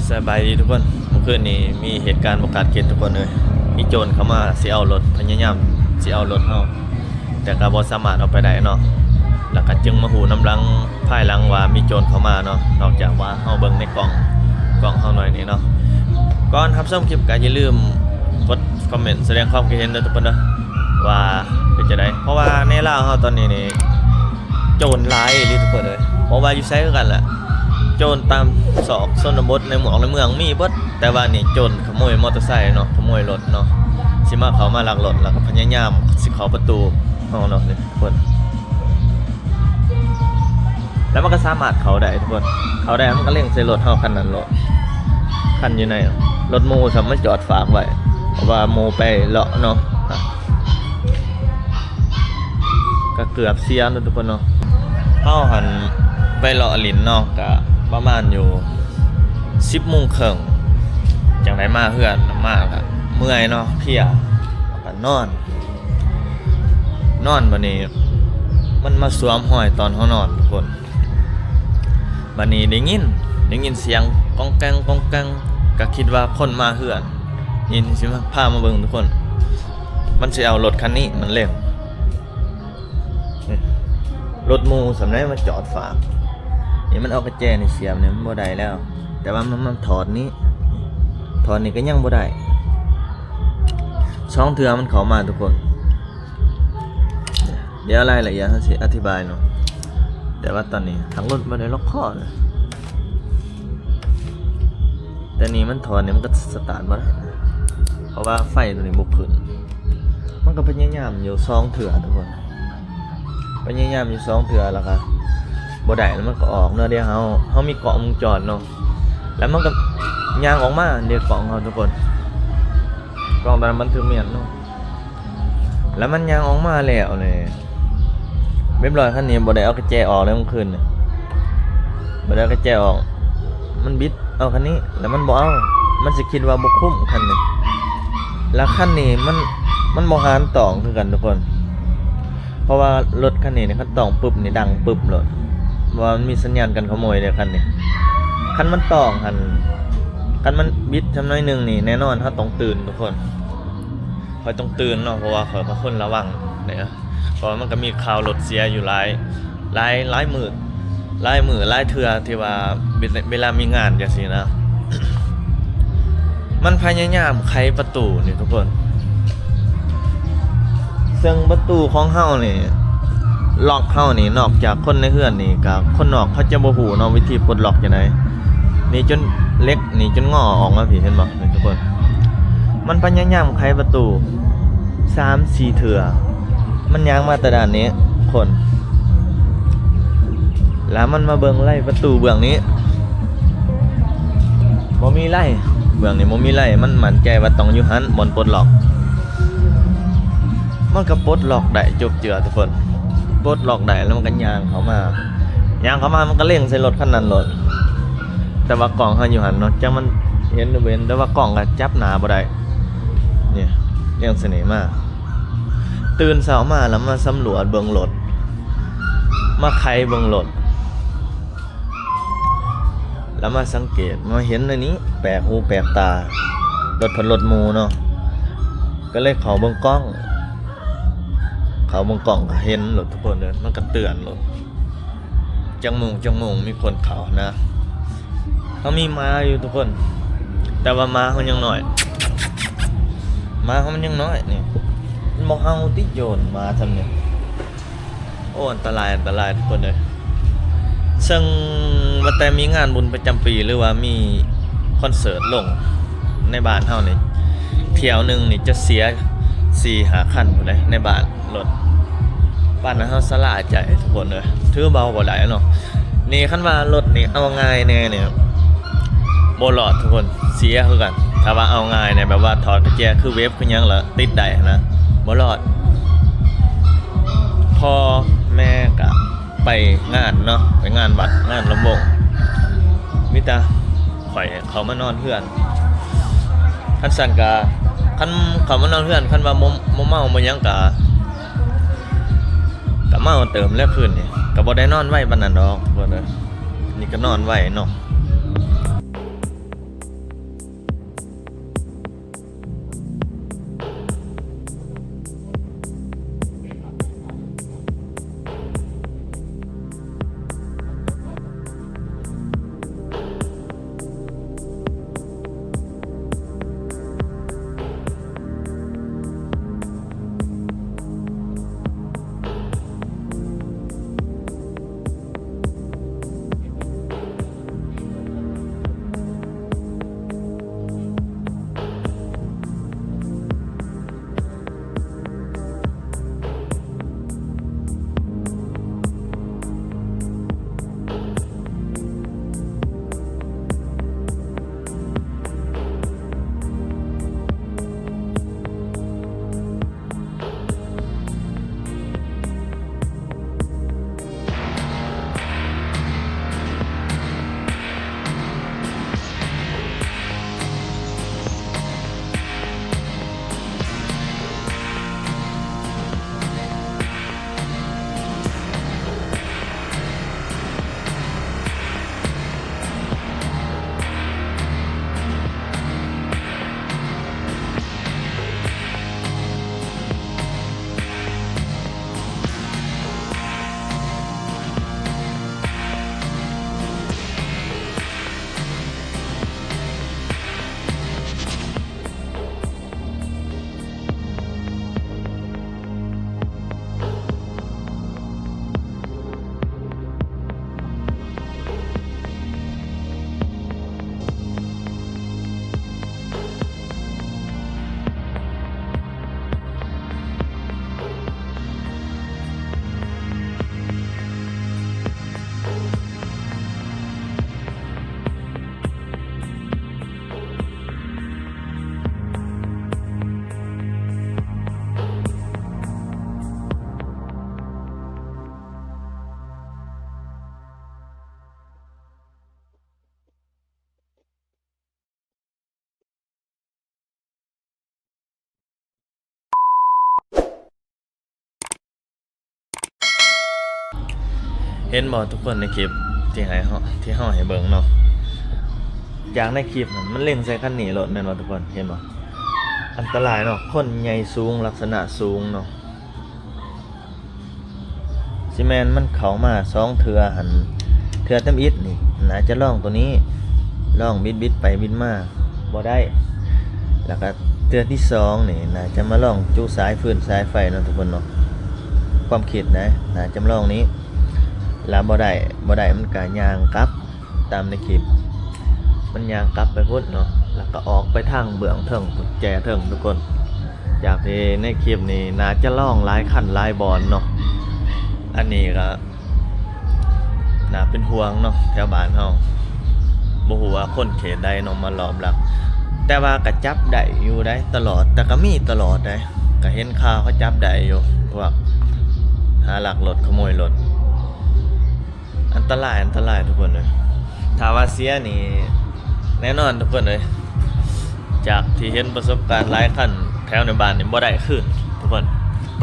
ສະບາຍດີທຸກຄົນ. ເມື່ອຄືນນີ້ມີເຫດການບໍ່ຄາດຄິດທຸກຄົນເອີຍ. ມີໂຈນເຂົ້າມາຊິເອົາລົດ, ພະຍາຍາມຊິເອົາລົດເຮົາ, ແຕ່ກໍບໍ່ສາມາດເອົາໄປໄດ້ເນາະ. ແລ້ວກໍຈຶ່ງມາຮູ້ນຳຫຼັງ, ພາຍຫຼັງວ່າມີໂຈນເຂົ້າມາເນາະ, ນອກຈາກວ່າເຮົາເບິ່ງໃນກ້ອງ, ກ້ອງເຮົາໜ້ອຍນີ້ເນາະ. ກ່ອນຮັບຊົມຄລິບກໍຢ່າລືມກົດຄອມເມັນ ສະແດງຄວາມຄິດເຫັນເດີທຸກຄົນເດີ ວ່າເປັນຈັ່ງໃດ. ເພາະວ່າໃນລາວເຮົາຕອນນີ້ນີ້ ໂຈນຫຼາຍອີ່ຫຼີທຸກຄົນເອີຍ. ບໍ່ວ່າຢູ່ໃສຄືກັນແຫຼະ, ໂຈນຕາມຊອກຊົນນະບົດ ໃນໝອກໃນເມືອງມີເບິດ. ແຕ່ວ່ານີ້ໂຈນຂະໂມຍມໍເຕີໄຊເນາະ, ຂະໂມຍລົດເນາະ, ຊິມາເຂົ້າມາລັກລົດ ແລ້ວກໍພະຍາຍາມຊິເຂົ້າປະຕູເຮົາເນາະ ນີ້ທຸກຄົນ. ແລ້ວມັນກໍສາມາດເຂົ້າໄດ້ທຸກຄົນ, ເຂົ້າໄດ້ ມັນກໍເລັງໃສ່ລົດເຮົາຄັນນັ້ນໂລດ, ຄັນຢູ່ໃນລົດໝູ່ຊ້ຳ ມັນຈອດຝາກໄວ້ ເພາະວ່າໝູ່ໄປເລາະເນາະ. ກໍເກືອບເສຍເນາະທຸກຄົນເນາະ. ເຮົາຫັ້ນໄປເລາະຫຼິ້ນເນາະ, ກໍປະມານຢູ່ສິບໂມງເຄິ່ງ ຈັ່ງໄດ້ມາເຮືອນ. ມາກໍເມື່ອຍເນາະ, ເພຍ, ກໍນອນ, ນອນ. ບັດນີ້ມັນມາສວມຮອຍຕອນເຮົານອນທຸກຄົນ. ບັດນີ້ໄດ້ຍິນ, ໄດ້ຍິນສຽງກ້ອງແກ້ງ ກ້ອງແກ້ງ, ກໍຄິດວ່າຄົນມາເຮືອນ. ນີ້ຊິພາມາເບິ່ງທຸກຄົນ, ມັນຊິເອົາລົດຄັນນີ້ ມັນເລັງ. ນີ້ ລົດໝູ່ສ່ຳໃດມາຈອດຝາກ. ນີ້ມັນເອົາກະແຈນີ້ສຽບນີ້ ມັນບໍ່ໄດ້ແລ້ວ. ແຕ່ວ່າມັນ ມັນຖອດນີ້, ຖອດນີ້ກໍຍັງບໍ່ໄດ້. ສອງເທື່ອມັນເຂົ້າມາທຸກຄົນ. ດຽວລາຍລະອຽດເຮົາຊິອະທິບາຍເນາະ, ແຕ່ວ່າຕອນນີ້ທາງລົດບໍ່ໄດ້ລັອກຄໍເລີຍ. ແຕ່ນີ້ມັນຖອນນີ້ ມັນກໍສະຕາດບໍ່ໄດ້ ເພາະວ່າໄຟຕົວນີ້ບໍ່ຂຶ້ນ. ມັນກໍພະຍາຍາມຢູ່ສອງເທື່ອທຸກຄົນ, ພະຍາຍາມຢູ່ສອງເທື່ອ ແລ້ວກໍບໍ່ໄດ້, ແລ້ວມັນກໍອອກເນາະ. ດຽວເຮົາ, ເຮົາມີກ້ອງວົງຈອນເນາະ, ແລ້ວມັນກໍຍ່າງອອກມາ. ເດ ກ້ອງເຮົາທຸກຄົນ, ກ້ອງຕອນນັ້ນບັນທຶກແມ່ນເນາະ. ແລ້ວມັນຍ່າງອອກມາແລ້ວນີ້ ເບຍບອຍຄັນນີ້ບໍ່ໄດ້ເອົາກະແຈອອກເລີຍມື້ຄືນນີ້, ບໍ່ໄດ້ເອົາກະແຈອອກ. ມັນບິດເອົາຄັນນີ້ ແລ້ວມັນບໍ່ເອົາ, ມັນຊິຄິດວ່າບໍ່ຄຸ້ມຄັນນີ້. ແລ້ວຄັນນີ້ມັນ, ມັນບໍ່ຫານຕ້ອງຄືກັນທຸກຄົນ, ເພາະວ່າລົດຄັນນີ້ນີ້ ຄັນຕ້ອງປຶບນີ້ ດັງປຶບໂລດ, ເພາະວ່າມັນມີສັນຍານກັນຂະໂມຍເດ້ຄັນນີ້. ຄັນມັນຕ້ອງຫັ້ນ, ຄັນມັນບິດຈຳໜ້ອຍໜຶ່ງນີ້ ແນ່ນອນເຮົາຕ້ອງຕື່ນທຸກຄົນ. ຂ້ອຍຕ້ອງຕື່ນເນາະ, ເພາະວ່າຂ້ອຍກໍຄົນລະວັງເດ້, ເພາະວ່າມັນກໍມີຂ່າວລົດເສຍຢູ່ຫຼາຍ, ຫຼາຍ, ຫຼາຍມື້, ຫຼາຍມື້, ຫຼາຍເທື່ອທີ່ວ່າເວລາ, ເວລາມີງານຈັ່ງຊີ້ນະ. ມັນພະຍາຍາມໄຂປະຕູນີ້ທຸກຄົນ, ເຊິ່ງປະຕູຂອງເຮົານີ້ ລັອກເຮົານີ້ ນອກຈາກຄົນໃນເຮືອນນີ້ ກໍຄົນນອກເຂົາຈະບໍ່ຮູ້ເນາະ ວິທີປົດລັອກຈັ່ງໃດ. ນີ້ຈົນເຫຼັກນີ້ຈົນງໍອອກມາພີ້ ເຫັນບໍ່? ນີ້ທຸກຄົນ, ມັນພະຍາຍາມໄຂປະຕູສາມສີ່ເທື່ອ, ມັນຍ່າງມາແຕ່ດ້ານນີ້ຄົນ, ແລ້ວມັນມາເບິ່ງໄລ່ປະຕູເບື້ອງນີ້ ບໍ່ມີໄລ່, ເບື້ອງນີ້ບໍ່ມີໄລ່. ມັນໝັ້ນໃຈວ່າຕ້ອງຢູ່ຫັ້ນ ບ່ອນປົດລັອກ. ມັນກໍປົດລັອກໄດ້ຈົບເຈືອທຸກຄົນ, ປົດລັອກໄດ້ແລ້ວມັນກໍຍ່າງເຂົ້າມາ, ຍ່າງເຂົ້າມາມັນກໍເລັງໃສ່ລົດຄັນນັ້ນໂລດ. ແຕ່ວ່າກ້ອງເຮົາຢູ່ຫັ້ນເນາະ, ຈັກມັນເຫັນຫຼືບໍ່ເຫັນ, ແຕ່ວ່າກ້ອງກໍຈັບໜ້າບໍ່ໄດ້. ນີ້ ເລື່ອງສະເໜ່ມາ, ຕື່ນເຊົ້າມາແລ້ວມາສຳຫຼວດເບິ່ງລົດ, ມາໄຂເບິ່ງລົດ. ແລ້ວມາສັງເກດ ມາເຫັນອັນນີ້ ແປກຫູແປກຕາ, ລົດເພິ່ນລົດໝູ່ເນາະ, ກໍເລີຍເຂົ້າເບິ່ງກ້ອງ, ເຂົ້າເບິ່ງກ້ອງກໍເຫັນໂລດທຸກຄົນເອີຍ, ມັນກໍເຕືອນໂລດ ຈັກໂມງ, ຈັກໂມງມີຄົນເຂົ້ານະ. ເຮົາມີໝາຢູ່ທຸກຄົນ, ແຕ່ວ່າໝາເຮົາຍັງນ້ອຍ, ໝາເຮົາມັນຍັງນ້ອຍນີ້, ມັນບໍ່ເຫົ່າຕິໂຍນ ໝາຊ່ຳນີ້. ໂອ້ ອັນຕະລາຍ, ອັນຕະລາຍທຸກຄົນເອີຍ. ເຊິ່ງວ່າແຕ່ມີງານບຸນປະຈຳປີ ຫຼືວ່າມີຄອນເສີດລົງໃນບ້ານເຮົານີ້, ຖ້ຽວໜຶ່ງນີ້ຈະເສຍສີ່ຫ້າຄັນພຸ້ນເດ້ ໃນບ້ານລົດ. ປານນັ້ນເຮົາຊະລາໃຈທຸກຄົນເອີຍ, ຖືເບົາບໍ່ໄດ້ເນາະ. ນີ້ຄັນວ່າລົດນີ້ເອົາງ່າຍແດ່ນີ້ ບໍ່ລອດທຸກຄົນ, ເສຍຄືກັນ. ຖ້າວ່າເອົາງ່າຍແດ່ ແບບວ່າຖອດກະແຈຄືເວັບຄືຫຍັງລະຕິດໄດ້ຫັ້ນນະ, ບໍ່ລອດ. ພໍ່ແມ່ກະໄປງານເນາະ, ໄປງານວັດ ງານລຳວົງ, ມີແຕ່ຂ້ອຍເຂົ້າມານອນເຮືອນ. ຄັນຊັ້ນກະ ຄັນເຂົ້າມານອນເຮືອນ ຄັນວ່າບໍ່, ບໍ່ເມົາບໍ່ຫຍັງກະ, ກະເມົາເຕີມແລ້ວຄືນນີ້, ກະບໍ່ໄດ້ນອນໄວປານນັ້ນດອກເພິ່ນເອີຍ. ນີ້ກໍນອນໄວເນາະ. ເຫັນບໍ່ທຸກຄົນໃນຄລິບທີ່ໃຫ້ເຮົາ ທີ່ເຮົາໃຫ້ເບິ່ງເນາະ? ຈາກໃນຄລິບນັ້ນມັນເລັງໃສ່ຄັນນີ້ໂລດແມ່ນບໍ່ທຸກຄົນ? ເຫັນບໍ່? ອັນຕະລາຍເນາະ, ຄົນໃຫຍ່ສູງ ລັກສະນະສູງເນາະ. ຊິແມ່ນມັນເຂົ້າມາສອງເທື່ອຫັ້ນ ເທື່ອທຳອິດນີ້ໜ້າຈະລອງໂຕນີ້ ລອງບິດໆໄປບິດມາບໍ່ໄດ້. ແລ້ວກະເທື່ອທີສອງນີ້ໜ້າຈະມາລອງຈຸສາຍຟືນສາຍໄຟເນາະທຸກຄົນເນາະ. ຄວາມຄິດນະ ໜ້າຈະມາລອງນີ້ ລະບໍ່ໄດ້ ບໍ່ໄດ້ມັນກະຍ່າງກັບ ຕາມໃນຄລິບ ມັນຍ່າງກັບໄປພຸ້ນເນາະ ແລ້ວກໍອອກໄປທາງເບື້ອງເທິງພຸ້ນ ແຈເທິງທຸກຄົນ. ຈາກທີ່ໃນຄລິບນີ້ໜ້າຈະລອງຫຼາຍຄັນຫຼາຍບ່ອນເນາະ. ອັນນີ້ກໍໜ້າເປັນຫ່ວງເນາະ ແຖວບ້ານເຮົາ ບໍ່ຮູ້ວ່າຄົນເຂດໃດເນາະມາລອບລັກ, ແຕ່ວ່າກໍຈັບໄດ້ຢູ່ໃດ໋ ຕະຫຼອດ ແຕ່ກໍມີຕະຫຼອດໃດ໋ ກໍເຫັນຂ່າວເຂົາຈັບໄດ້ຢູ່ ພວກຫາລັກລົດ ຂະໂມຍລົດ. ອັນຕະລາຍ ອັນຕະລາຍທຸກຄົນເອີຍ. ຖ້າວ່າເສຍນີ້ແນ່ນອນທຸກຄົນເອີຍ. ຈາກທີ່ເຫັນປະສົບການຫຼາຍຄັນແຖວໃນບ້ານນີ້ບໍ່ໄດ້ຄືນທຸກຄົນ.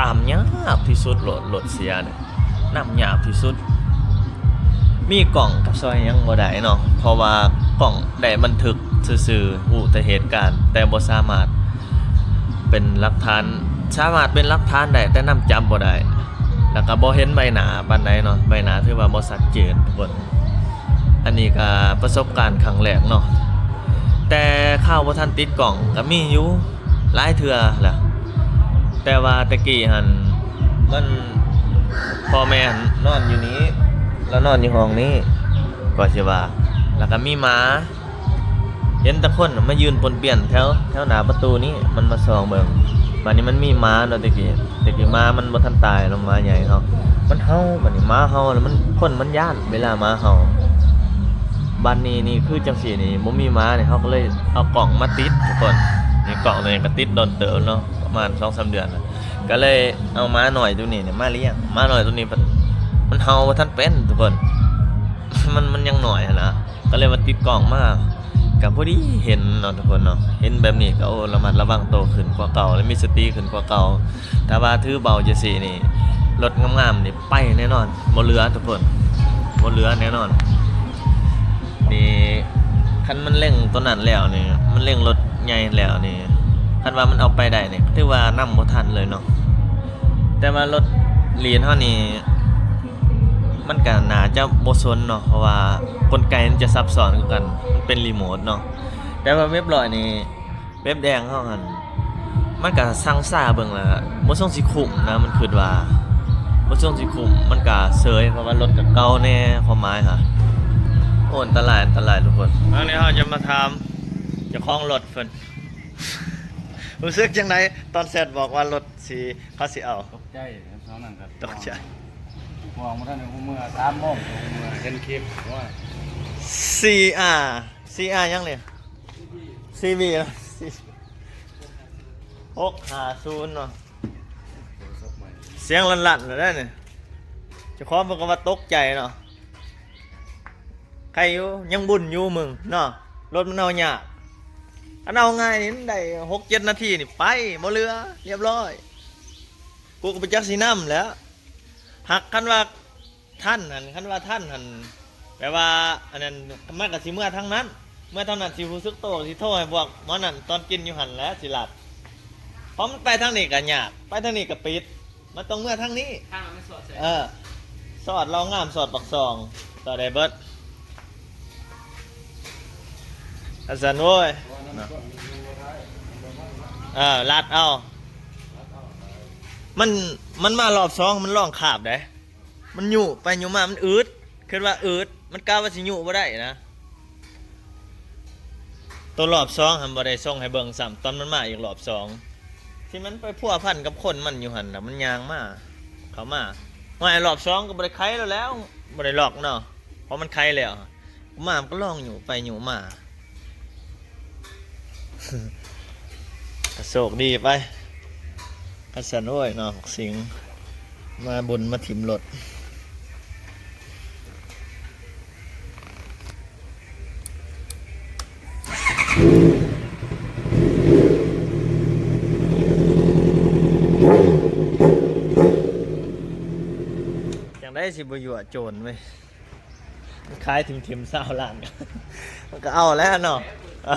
ຕາມຍາກທີ່ສຸດໂລດ ລົດເສຍນີ້ ນຳຍາກທີ່ສຸດ. ມີກ້ອງກໍຊ່ອຍຫຍັງບໍ່ໄດ້ເນາະ ເພາະວ່າກ້ອງໄດ້ບັນທຶກຊື່ໆ ຮູ້ແຕ່ເຫດການ ແຕ່ບໍ່ສາມາດ ເປັນຫຼັກຖານ ສາມາດເປັນຫຼັກຖານໄດ້ ແຕ່ນຳຈັບບໍ່ໄດ້ ແລ້ວກໍບໍ່ເຫັນໃບໜ້າປານໃດເນາະ. ໃບໜ້າຖືວ່າບໍ່ຊັດເຈນທຸກຄົນ. ອັນນີ້ກໍປະສົບການຄັ້ງແລກເນາະ, ແຕ່ຄາວບໍ່ທັນຕິດກ້ອງກໍມີຢູ່ຫຼາຍເທື່ອແລ້ວ. ແຕ່ວ່າແຕ່ກີ້ຫັ້ນມັນ ພໍ່ແມ່ຫັ້ນນອນຢູ່ນີ້ ລາວນອນຢູ່ຫ້ອງນີ້ ກໍຊິວ່າ ແລ້ວກໍມີໝາ ເຫັນແຕ່ຄົນມາຢືນປ້ວນປ່ຽນແຖວ ແຖວໜ້າປະຕູນີ້ ມັນມາສ່ອງເບິ່ງ. ບາດນີ້ມັນມີໝາເນາະ ແຕ່ກີ້ ແຕ່ກີ້ໝາມັນບໍ່ທັນຕາຍເນາະ ໝາໃຫຍ່ເນາະ ມັນເຫົ່າ. ບາດນີ້ໝາເຫົ່າແລ້ວມັນ ຄົນມັນຢ້ານເວລາໝາເຫົ່າ. ບາດນີ້ນີ້ຄືຈັ່ງຊີ້ນີ້ ບໍ່ມີໝານີ້ ເຮົາກໍເລີຍເອົາກ້ອງມາຕິດທຸກຄົນ. ນີ້ກ້ອງໂຕນີ້ກໍຕິດດົນເຕີບເນາະ ປະມານສອງສາມເດືອນແລ້ວ ກໍເລີຍເອົາໝານ້ອຍໂຕນີ້ນີ້ມາລ້ຽງ. ໝານ້ອຍໂຕນີ້ມັນເຫົ່າບໍ່ທັນເປັນທຸກຄົນ ມັນ ມັນຍັງນ້ອຍຫັ້ນນະ. ກໍເລີຍວ່າຕິດກ້ອງມາ ກໍພໍດີເຫັນເນາະທຸກຄົນເນາະ. ເຫັນແບບນີ້ກໍ ໂອ້ ລະມັດລະວັງໂຕຂຶ້ນກວ່າເກົ່າ ແລະ ມີສະຕິຂຶ້ນກວ່າເກົ່າ. ຖ້າວ່າຖືເບົາຈັ່ງຊີ້ນີ້ ລົດງາມໆນີ້ໄປແນ່ນອນ ບໍ່ເຫຼືອທຸກຄົນ ບໍ່ເຫຼືອແນ່ນອນ. ນີ້ຄັນມັນເລັງໂຕນັ້ນແລ້ວນີ້ ມັນເລັງລົດໃຫຍ່ແລ້ວນີ້ ຄັນວ່າມັນເອົາໄປໄດ້ນີ້ ຖືວ່ານຳບໍ່ທັນເລີຍເນາະ. ແຕ່ວ່າລົດລີນເຮົານີ້ ມັນກະໜ້າຈະບໍ່ຊົນເນາະ ເພາະວ່າກົນໄກມັນຈະຊັບຊ້ອນກວ່າກັນ ມັນເປັນຣີໂມດເນາະ. ແຕ່ວ່າເວັບຮ້ອຍນີ້ ເວັບແດງເຮົາຫັ້ນ ມັນກະຊັ່ງຊາເບິ່ງລະ ບໍ່ຊົງຊິຄຸ້ມນະ ມັນຄິດວ່າບໍ່ຊົງຊິຄຸ້ມ ມັນກະເສີຍ ເພາະວ່າລົດກະເກົ່າແດ່ ຄວາມໝາຍຫະ. ໂອ້ ອັນຕະລາຍ ອັນຕະລາຍທຸກຄົນ. ອັນນີ້ເຮົາຈະມາຖາມເຈົ້າຂອງລົດເພິ່ນ ຮູ້ສຶກຈັ່ງໃດຕອນແຊັດບອກວ່າລົດ ຊິ ເຂົາຊິເອົາ. ຕົກໃຈ ຊ່ວງນັ້ນກໍຕົກໃຈ ມອງບໍ່ທັນໄດ້ຮູ້ເມື່ອ ສາມໂມງເມື່ອເຫັນຄລິບວ່າ ຊີອາ ຊີອາຫຍັງນີ້? ຊີວີ ຫົກຫ້າສູນເນາະ. ສຽງລັ່ນໆແລ້ວເດ້ນີ້ ເຈົ້າຂອງເພິ່ນກໍວ່າຕົກໃຈເນາະ. ໃຄຢູ່ ຍັງບຸນຢູ່ມຶງເນາະ ລົດມັນເອົາຍາກ. ຄັນເອົາງ່າຍນີ້ມັນໄດ້ຫົກເຈັດນາທີນີ້ໄປ ບໍ່ເຫຼືອ ລຽບຮ້ອຍ. ກູກໍບໍ່ຈັກຊິນຳແລ້ວ. ຫາກຄັນວ່າທັນຫັ້ນ ຄັນວ່າທັນຫັ້ນ ແບບວ່າອັນນັ້ນ ມັນກໍຊິເມືອທາງນັ້ນ ເມືອທາງນັ້ນຊິຮູ້ສຶກໂຕ ຊິໂທໃຫ້ພວກໝໍນັ້ນຕອນກິນຢູ່ຫັ້ນແຫຼະ ຊິລັດ. ເພາະມັນໄປທາງນີ້ກໍຍາກ ໄປທາງນີ້ກໍປິດ. ມັນຕ້ອງເມືອທາງນີ້ ທາງມັນສອດໃສ່ ເອີ ສອດເລົ່າງາມ ສອດປາກຊ່ອງ ສອດໄດ້ເບິດ. ອັນຊັ້ນໂວ້ຍ ເອີ ລັດເອົາ ມັນ ມັນມາລອບສອງ ມັນລອງຄາບເດ້ ມັນຍຸໄປຍຸມາ ມັນອືດ ຄິດວ່າອືດ ມັນກະວ່າຊິຍຸບໍ່ໄດ້ນະ. ໂຕລອບສອງຫັ້ນບໍ່ໄດ້ສົ່ງໃຫ້ເບິ່ງຊ້ຳ ຕອນມັນມາອີກລອບສອງ ທີ່ມັນໄປພົວພັນກັບຄົນມັນຢູ່ຫັ້ນນະ ມັນຍ່າງມາ ເຂົ້າມາ. ໂອ້ຍ ລອບສອງກໍບໍ່ໄດ້ໄຂແລ້ວແຫຼະ ບໍ່ໄດ້ລັອກເນາະ ເພາະມັນໄຂແລ້ວ ມາມັນກໍລອງຍຸໄປຍຸມາ ກໍໂຊກດີໄປ. ຄັນຊັ້ນ ໂອ້ຍເນາະ ບັກສິງ ມາບຸນມາຖິ້ມລົດ. ຈັ່ງໃດ ຊິບໍ່ຍົວະໂຈນເວີຍ ມັນຂາຍຖິ້ມໆ ຊາວລ້ານ ມັນກໍເອົາແລ້ວເນາະ. ເອີ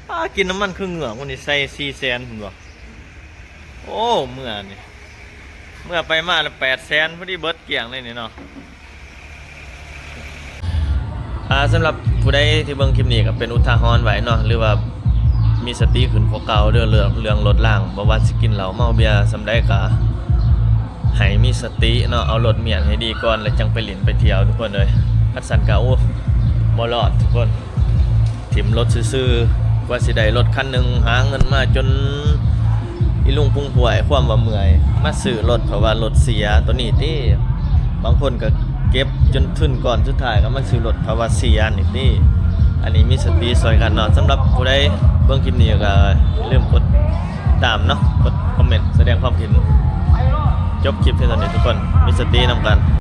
ອ້າ ກິນນ້ຳມັນຄືເງືອກ ມື້ນີ້ໃສ່ສີ່ແສນພຸ້ນບໍ່. ໂອ້ ເມື່ອນີ້ ເມື່ອໄປມາລະແປດແສນ ພໍດີເບິດກ້ຽງເລີຍນີ້ເນາະ. ອ່າ ສຳລັບຜູ້ໃດທີ່ເບິ່ງຄລິບນີ້ກໍເປັນອຸທາຫອນໄວ້ເນາະ ຫຼືວ່າມີສະຕິຂຶ້ນກວ່າເກົ່າເດີ້ ເລື່ອງ ເລື່ອງລົດລາງ. ບໍ່ວ່າຊິກິນເຫຼົ້າເມົາເບຍສ່ຳໃດກໍໃຫ້ມີສະຕິເນາະ, ເອົາລົດມ້ຽນໃຫ້ດີກ່ອນ ແລ້ວຈັ່ງໄປຫຼິ້ນໄປທ່ຽວທຸກຄົນເອີຍ. ຄັນຊັ້ນກໍ ໂອ້ ບໍ່ລອດທຸກຄົນ. ຖິ້ມລົດຊື່ໆ ກວ່າຊິໄດ້ລົດຄັນໜຶ່ງ ຫາເງິນມາຈົນອີລຸງປຸງພວຍ ຄວາມວ່າເມື່ອຍ ມາຊື້ລົດເພາະວ່າລົດເສຍໂຕນີ້ຕິ. ບາງຄົນກໍເກັບຈົນທຶນກ້ອນສຸດທ້າຍກໍມາຊື້ລົດເພາະວ່າເສຍນີ້ຕິ. ອັນນີ້ມີສະຕິຊ່ອຍກັນເນາະ. ສຳລັບຜູ້ໃດເບິ່ງຄລິບນີ້ກໍຢ່າລືມກົດຕາມເນາະ, ກົດຄອມເມັນສະແດງຄວາມຄິດເຫັນ. ຈົບຄລິບພຽງເທົ່ານີ້ທຸກຄົນ, ມີສະຕິນຳກັນ.